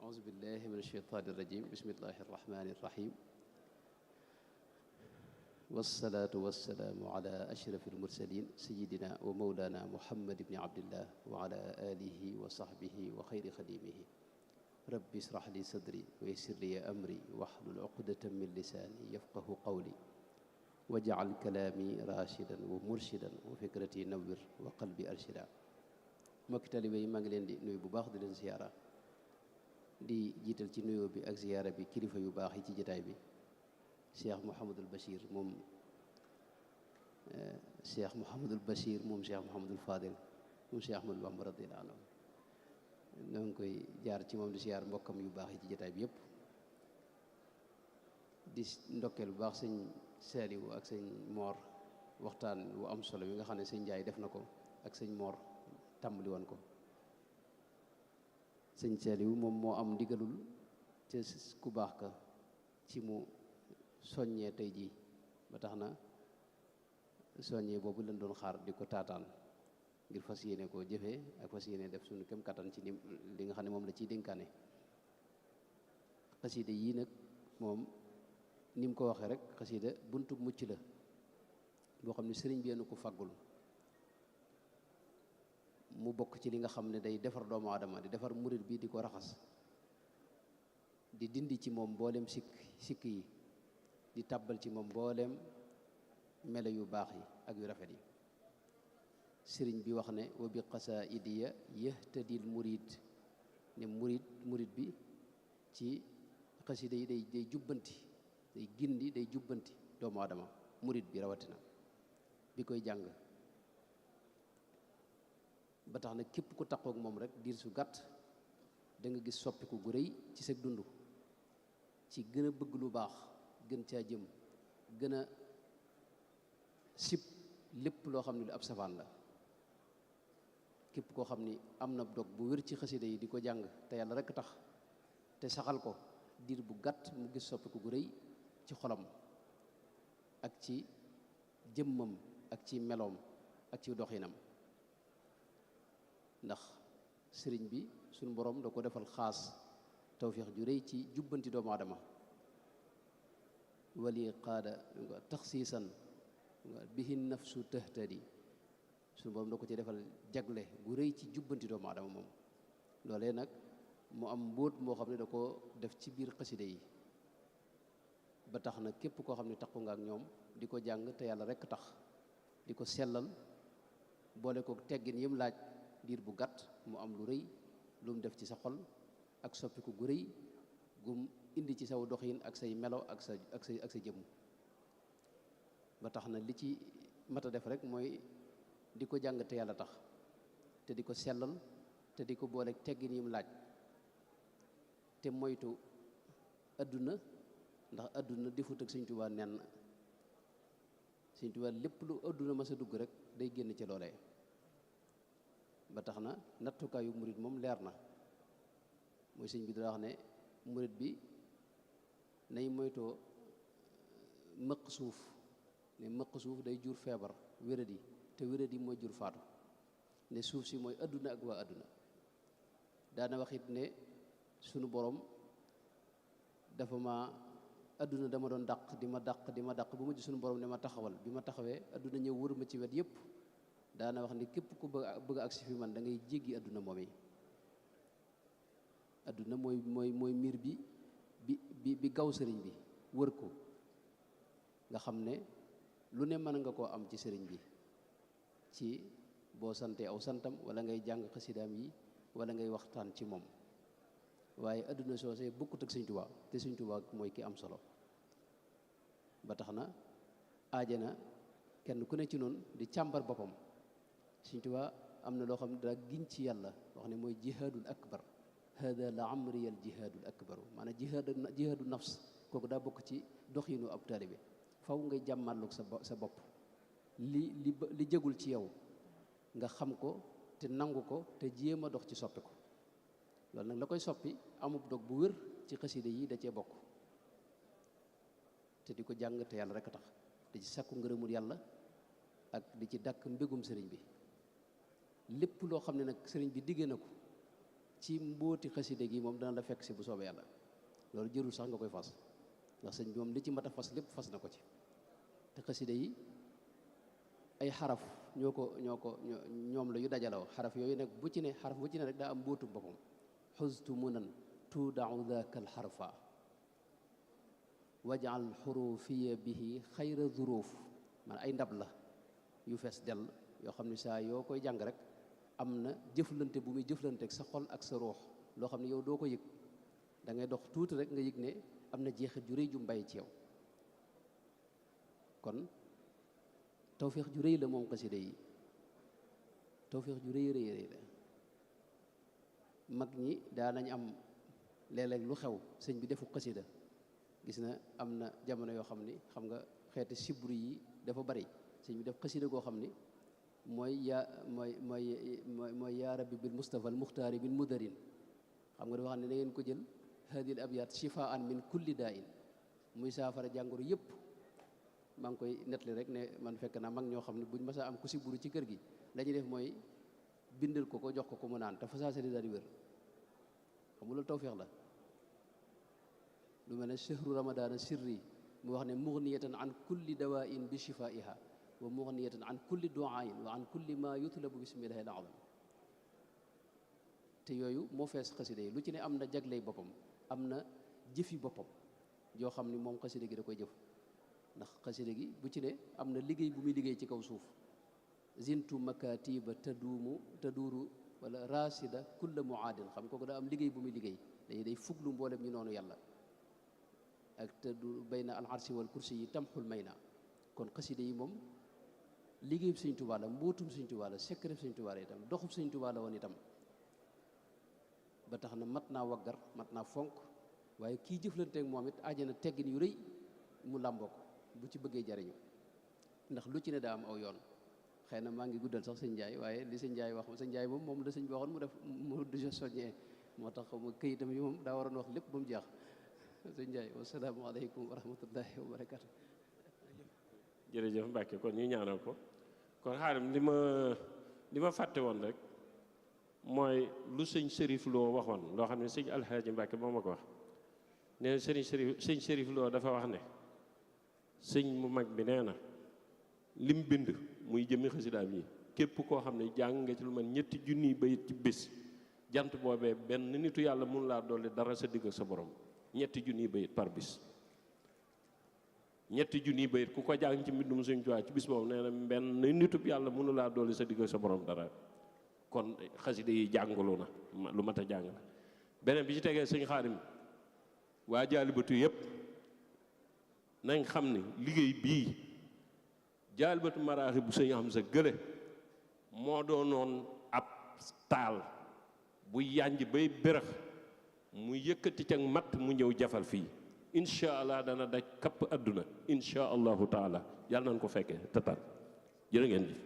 أعوذ بالله من الشيطان الرجيم بسم الله الرحمن الرحيم والصلاة والسلام على أشرف المرسلين سيدنا ومولانا محمد بن عبد الله وعلى آله وصحبه وخير خديمه رب اشرح لي صدري ويسر لي أمري واحلل عقدة من لساني يفقه قولي واجعل كلامي راشدا ومرشدا وفكرتي نور وقلبي أرشدا mbokki taalibe yi maa ngi leen di nuyu bu baax di leen ziyaara di jiital ci nuyoo bi ak ziyaara bi kilifa yu baax yi ci jotaay bi Cheikh Mouhamadul Bachir moom Cheikh Mouhamadul Bachir moom Cheikh Mouhamadul Fadil moom Cheikh Ahmadou Bamba radiyallahu anhu ñoo ngi koy jaar ci moom di ziyaar mbokkam yu baax yi ci jotaay bi yëpp di ndokkeel bu baax sëñ Saliou ak sëñ Mor waxtaan wu am solo yi nga xam ne sëñ Njaay def na ko ak sëñ Mor tàmbali woon ko sëñ Saliou moom moo am ndigalul ca ku baax ka ci mu soññee tey jii ba tax na soññee boobu lañ doon xaar di ko taataan ngir fas yéene koo jëfee ak fas yéene def suñu kem kattan ci li nga xam ne moom la ciy dénkaane xasida yii nag moom ni mu ko waxee rek xasida buntu mucc la boo xam ne sëriñ bi nu ko faggul mu bokk ci li nga xam ne day defar doomu aadama di defar murit bi di ko raxas di dindi ci moom mboolem sikk yi di tàbbal ci moom mboolem melo yu baax yi ak yu rafet yi sëriñ bi wax ne wa bi qasaidiya yahtadil murid ne murid bi ci xasida yi day jubbanti day gindi day jubbanti doomu aadama murid bi rawatina bi koy jàng ba tax na képp ku takkook moom rek diir su gàtt da nga gis soppiku gu rëy ci sa dund ci gën a bëgg lu baax gën caa jëm gën a sib lépp loo xam ne lu ab safaan la képp koo xam ni am na dog bu wér ci xasida yi di ko jàng te yàlla rek tax te saxal ko diir bu gàtt mu gis soppiku gu rëy ci xolam ak ci jëmmam ak ci meloom ak ci doxinam ndax sëriñ bi suñu borom da ko defal xaas tawfiix ju rëy ci jubbanti doomu aadama wali qaada taxsiisan bihi nafsu tahtadi suñu borom da ko ci defal jagle gu rëy ci jubbanti doomu aadama moom loolee nag mu am mbóot moo xam ne da ko def ci biir xasida yi ba tax na képp koo xam ne taxu nga ak ñoom di ko jàng te yàlla rekk tax di ko sellal boole ko teggin yim laaj diir bu gàtt mu am lu rëy lu mu def ci sa xol ak soppiku gu rëy gum indi ci saw doxin ak say melo ak sa jëmm ba tax na li ci mat a def rek mooy di ko jàng te yàlla tax te di ko sellal te di ko boole teggin yim laaj te moytu adduna ndax adduna defut ak Sëñ Tuubaa nen Sëñ Tuubaa lépp lu adduna ma sa dugg rek day génn ci loolee ba tax na nattukaayu murit moom leer na mooy sëñ bi dina wax ne murit bi nay moytoo mëq suuf ne mëq suuf day jur feebar wéradi te wéradi mooy jur faatu ne suuf si mooy adduna ak waa adduna daana wax it ne sunu borom dafa ma adduna dama doon dàq di ma dàq bu mujj sunu borom ne ma taxawal bi ma taxawee adduna ñëw wër ma ci wet yépp daana wax ni képp ku bëgg agsi fi man da ngay jéggi adduna moom yi adduna mooy miir bi gaw sëriñ bi wër ko nga xam ne lu ne mën nga koo am ci sëriñ bi ci boo sante aw santam wala ngay jàng xasidaam yi wala ngay waxtaan ci moom waaye adduna soosee bokkut ak Sëñ Tuubaa te Sëñ Tuubaa mooy ki am solo ba tax na aajana kenn ku ne ci noonu di càmbar boppam Sëñ Tuubaa am na loo xam ne daa giñ ci yàlla wax ne mooy jihaadul akbar hada la amriyal jihaadul akbaru maanaam jihaadu nafs kooku daa bokk ci doxinu ab taalibe faw ngay jàmmalloog sa bopp li jëgul ci yow nga xam ko te nangu ko te jéem a dox ci soppi ko loolu nag la koy soppi amub dog bu wér ci xaside yi da cee bokk te di ko jàng te yàlla rek a tax di ci sakku ngërëmul yàlla ak di ci dàkk mbégum sëriñ bi lépp loo xam ne nag sëriñ bi diggee na ko ci mbóoti xasida gi moom dana la fekk si bu soobee yàlla loolu jërul sax nga koy fas ndax sëñ bi moom li ci mat a fas lépp fas na ko ci te xasida yi ay xaraf ñoom la yu dajaloo xaraf yooyu nag bu ci ne xaraf bu ci ne rek daa am mbóotu boppam xustu munan tuudau daka alxarfa wajal xurufiya bihi xayra zuruuf man ay ndab la yu fees dell yoo xam ne saa yoo koy jàng rek am na jëflante bu muy jëflante ak sa xol ak sa ruux loo xam ne yow doo ko yëg da ngay dox tuuti rek nga yëg ne am na jeexit ju rëy ju mbay ci yow kon tawféex ju rëy la moom xasida yi tawféex ju rëy rëy la mag ñi daa nañ am léeg-léeg lu xew sëñ bi defu xasida gis na am na jamono yoo xam ni xam nga xeeti sibru yi dafa bari sëñ bi def xasida goo xam ni mooy yaa rabbi bil mustafa al muxtaari bil mudarin xam nga dafa xam ne da ngeen ko jël hadil abyaat shifaan min kulli daa in muy saafara jàngoro yëpp maa ngi koy nettali rek ne man fekk naa mag ñoo xam ne buñ mësa am ku sibru ci kër gi la ñuy def mooy bindal ko jox ko mu naan te fasaase di daal di wér xam nga loolu tawféex la lu mel ne chahru ramadana sirri mu wax ne mughniyatan an kulli dawain bi shifaiha wa mughniyatan an kulli duain wa an kulli ma yutlabu bismillahi al azam te yooyu moo fees xasida yi lu ci ne am na jagley boppam am na jëfi boppam yoo xam ni moom xasida gi da koy jëf ndax xasida gi bu ci ne am na liggéey bu muy liggéey ci kaw suuf zintu makatiba taduuru wala rasida kulla muaadin xam kooku daa am liggéey bu muy liggéey day fuglu mboolem ñu noonu yàlla ak tadu bayna al arsi wal kursi yi tamxul may na kon xasida yi moom liggéeyub Sëñ Tuubaa la mbootum Sëñ Tuubaa la secret Sëñ Tuubaa la itam doxub Sëñ Tuubaa la woon itam ba tax na mat naa waggar mat naa fonk waaye kii jëflanteek moom it ajana teggin yu rëy mu làmboo ko bu ci bëggee jariñu ndax lu ci ne daa am aw yoon xëy na maa ngi guddal sax sëñ Njaay waaye li sëñ Njaay wax sëñ Njaay moom la sëñ bi waxoon mu def mu déjà soññee moo tax mu këyitam yi moom daa waroon wax lépp ba mu jeex sëñ Njaay wasalaamaaleykum wa rahmatullahi wa barakatu jërëjëf Mbàkke kon ñu ñaanal ko kon xaarim li ma fàtte woon rek mooy lu sëñ Sërif Lo waxoon loo xam ne sëñ Alxaaji Mbàkke moo ma ko wax nee na sëñ Sërif Lo dafa wax ne sëñ mu mag bi nee na lim bind muy jëmmi xasidaam yi képp koo xam ne jàng nga ci lu man ñetti junniy bayit ci bés jant boobee benn nitu yàlla mun laa dolli dara sa digg ak sa borom ñetti junniy bayit par bis ñetti junniy bayit ku ko jàng ci mbindum Sëñ Tuubaa ci bis boobu nee na benn nitub yàlla mënu laa dolli sa digg ak sa borom dara kon xasida yi jàngalu na lu mat a jàng la beneen bi ci tegee sëñ Xaadim waa Jaalibatu yëpp nañ xam ne liggéey bii Jaalibatu Maraaxib bu sëñ Hamza gële moo doonoon ab taal bu yànj bay bërëx mu yëkkati ca matt mu ñëw jafal fii incha allah dana daj kapp adduna incha allahu taala yàlla nañ ko fekkee tatal jërë ngeen jëf